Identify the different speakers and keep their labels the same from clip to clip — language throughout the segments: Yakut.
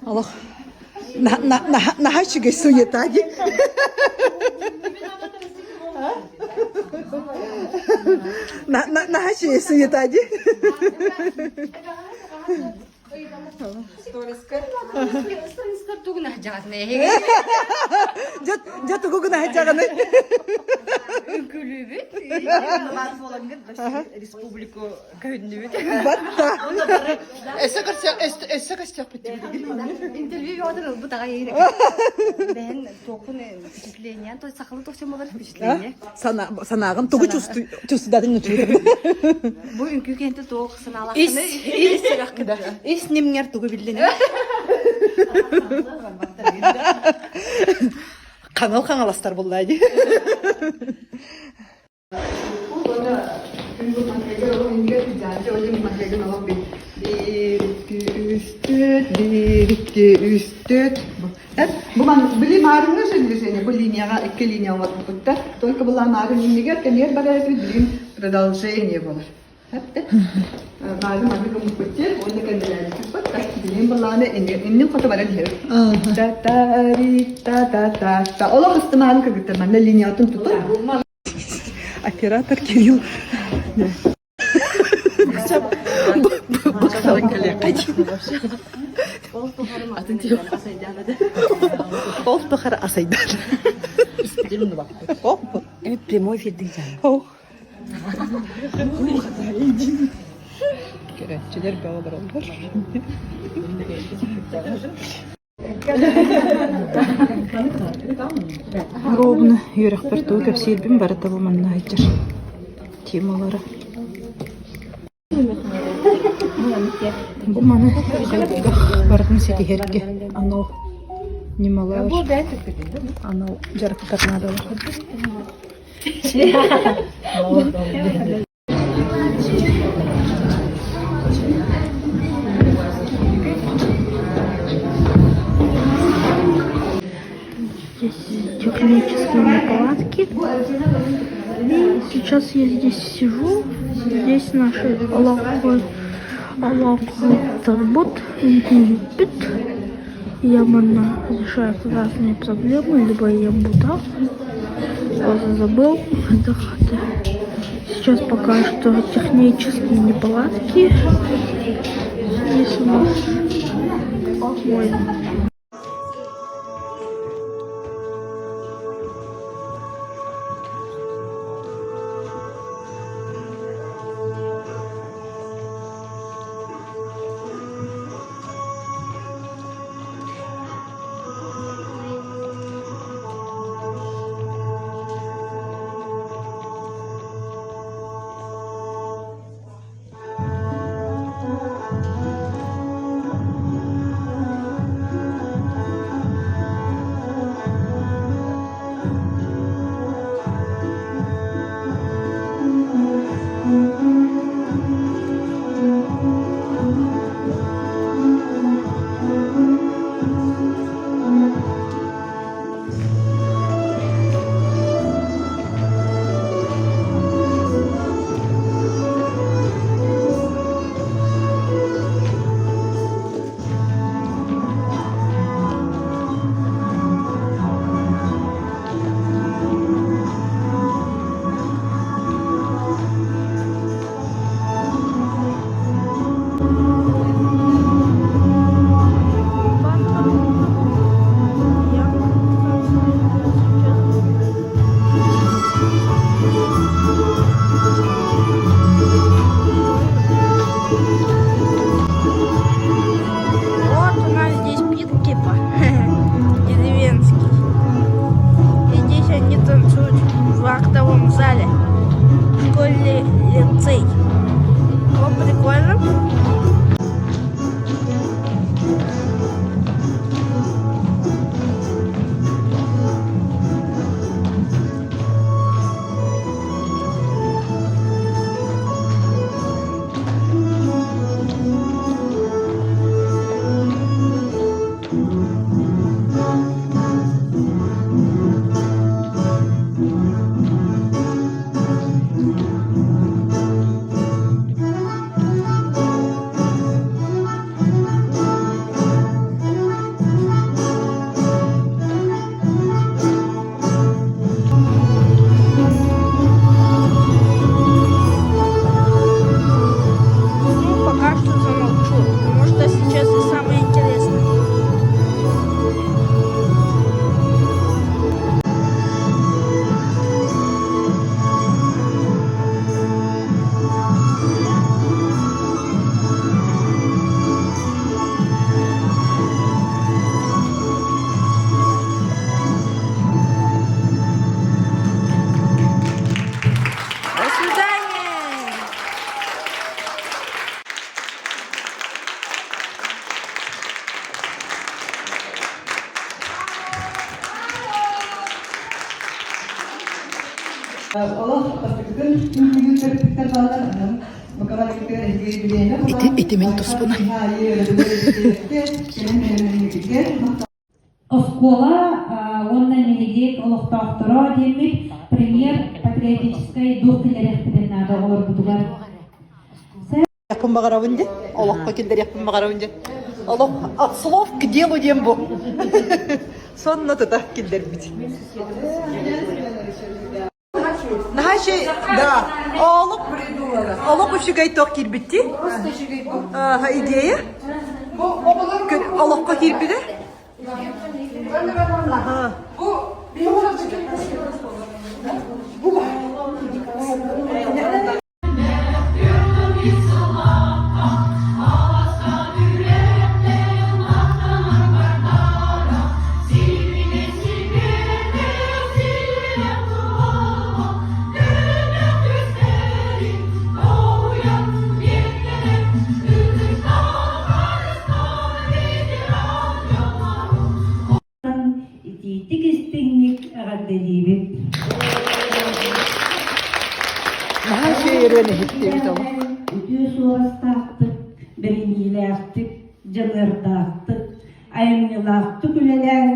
Speaker 1: Олох наһаа үчүгэй суета дии. Наһаа үчүгэй суета дии. Дьэ тугу гына сылдьаҕыный?
Speaker 2: Үҥкүүлүүбүт. Республику көһүннүбүт.
Speaker 1: Батта. Өссө көрсө өссө көрсөхпүт
Speaker 2: Интервью бөҕөтүн ылбыт аҕай Бэһин туохпун впечатление, то сахалы тохсун болар впечатление.
Speaker 1: Санааҕын тугу чувствуйдатын
Speaker 2: Бу үҥкүү кэнтэ туох санаалааххыны
Speaker 1: Ис нимҥэр тугу биллин? Хаҥал хаҥаластар буллаа дии. Биир, икки, үс, түөрт. Бу били маарыҥҥа движение, бу линияҕа икки линия оҥорбуттар. Только была маарын иннигэр кэмиэр барар билигин продолжение буолар. Маарын маннык гыммыппыт уонна кэннилээбиппит. Билигин былааны иннин хоту баран иһэр. Та-та-ри-та-та-та-та. Олох ыстымаан кыргыттар манна линиятын тутун. Оператор Кирилл. Ол тухары асайдар.
Speaker 2: Прямой эфирдик
Speaker 1: Көрөөччүлэр бөҕө олороллор. Ровно үөрэхпэр тугу кэпсиирбин барыта бу манна сылдьар темалара. Бу маны хайдах барытын ситиһэргэ анал ньымалар, анал дьарыктар наадалар.
Speaker 3: Здесь технические неполадки. И сейчас я здесь сижу. Здесь наши локоторбот, Я манна решаю разные проблемы, либо я буду. Забыл. Сейчас пока что технические неполадки. Здесь у нас мой.
Speaker 1: Ити ити мин туспунан.
Speaker 4: Оскуола уонна нэһилиэк олохтоохторо диэммит премьер патриотическай дух киллэриэхпитин наада оҕолорбутугар.
Speaker 1: Яппын баҕарабын диэн, олоххо киллэриэхпин баҕарабын диэн. Олох от слов к делу диэн бу. Сонно тута киллэрбит. Наһаа да, олох олох үчүгэй тох киирбитти. Идея. Олоххо киирбитэ.
Speaker 4: Итиитик истиҥник эҕэрдэлиибит.
Speaker 1: Наһаа үчүгэй иһиттибит олох.
Speaker 4: Үтүө суобастаахтык, бэриниилээхтик, дьаныардаахтык, айымньылаахтык үлэлээн,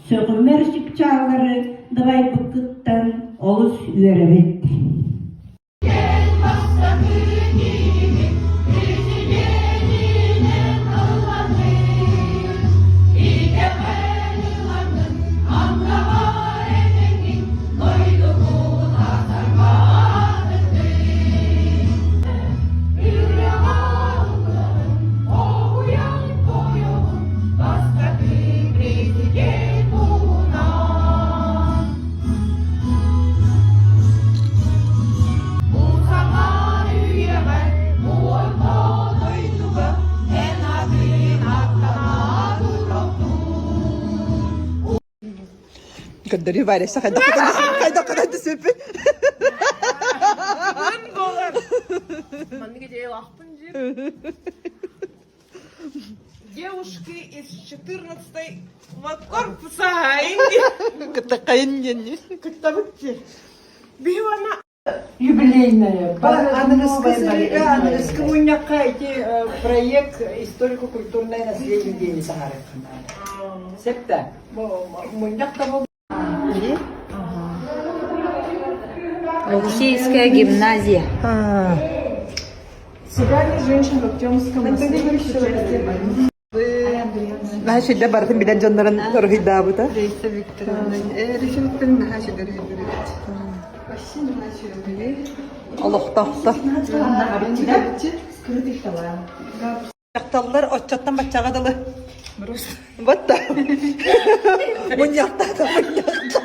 Speaker 4: сөҕүмэр чыпчааллары дабайбыккыттан олус үөрэбит.
Speaker 1: Көрдөрүү Варя хайдах хайдах түсүппүт.
Speaker 5: Маннык идеялаахпын диир. Девушки из 14 корпуса
Speaker 1: Кыттакайын диэн.
Speaker 5: Кыттабыт дии. Биһи уонна
Speaker 6: Юбилейная. Аныгыскы сырыыга, аныгыскы мунньахха ити проект историко-культурное наследие диэни таһаарыаххын наада. Сөп да? Мунньах да бол
Speaker 7: Алексеевская гимназия.
Speaker 5: Собрание женщин в Артемском
Speaker 1: Наһаа сүрдэ барытын билэн дьоннорун уруһуйдаабыта. Раиса Викторовна, Раиса Викторовна наһаа сүрдэ уруһуйдуур. Олохтоохтор. Дьахталлар оччоттон баччаҕа дылы. Батта. Мунньахта да мунньахта.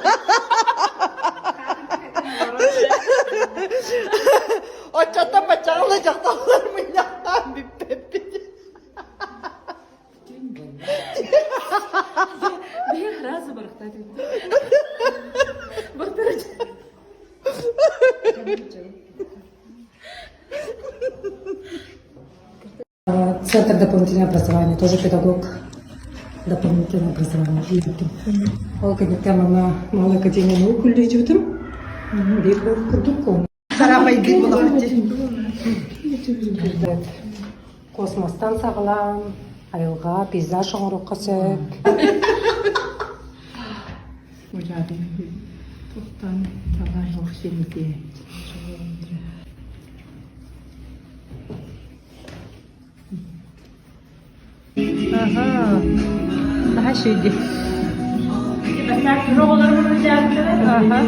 Speaker 1: Оччоттон баччаҕа дылы дьахталлар мунньахтаан бүппэппит.
Speaker 8: Центр дополнительного образования, тоже педагог дополнительного образования диэбитим. Ол кэнниттэн мама Малая академия наук үлэлээбитим. Биир курдук
Speaker 1: Сарапайдык буолабыт.
Speaker 8: Космостан саҕалаан, айылҕа, пейзаж оҥоруохха сөп.
Speaker 1: Аха. Наһаа үчүгэй. Аха.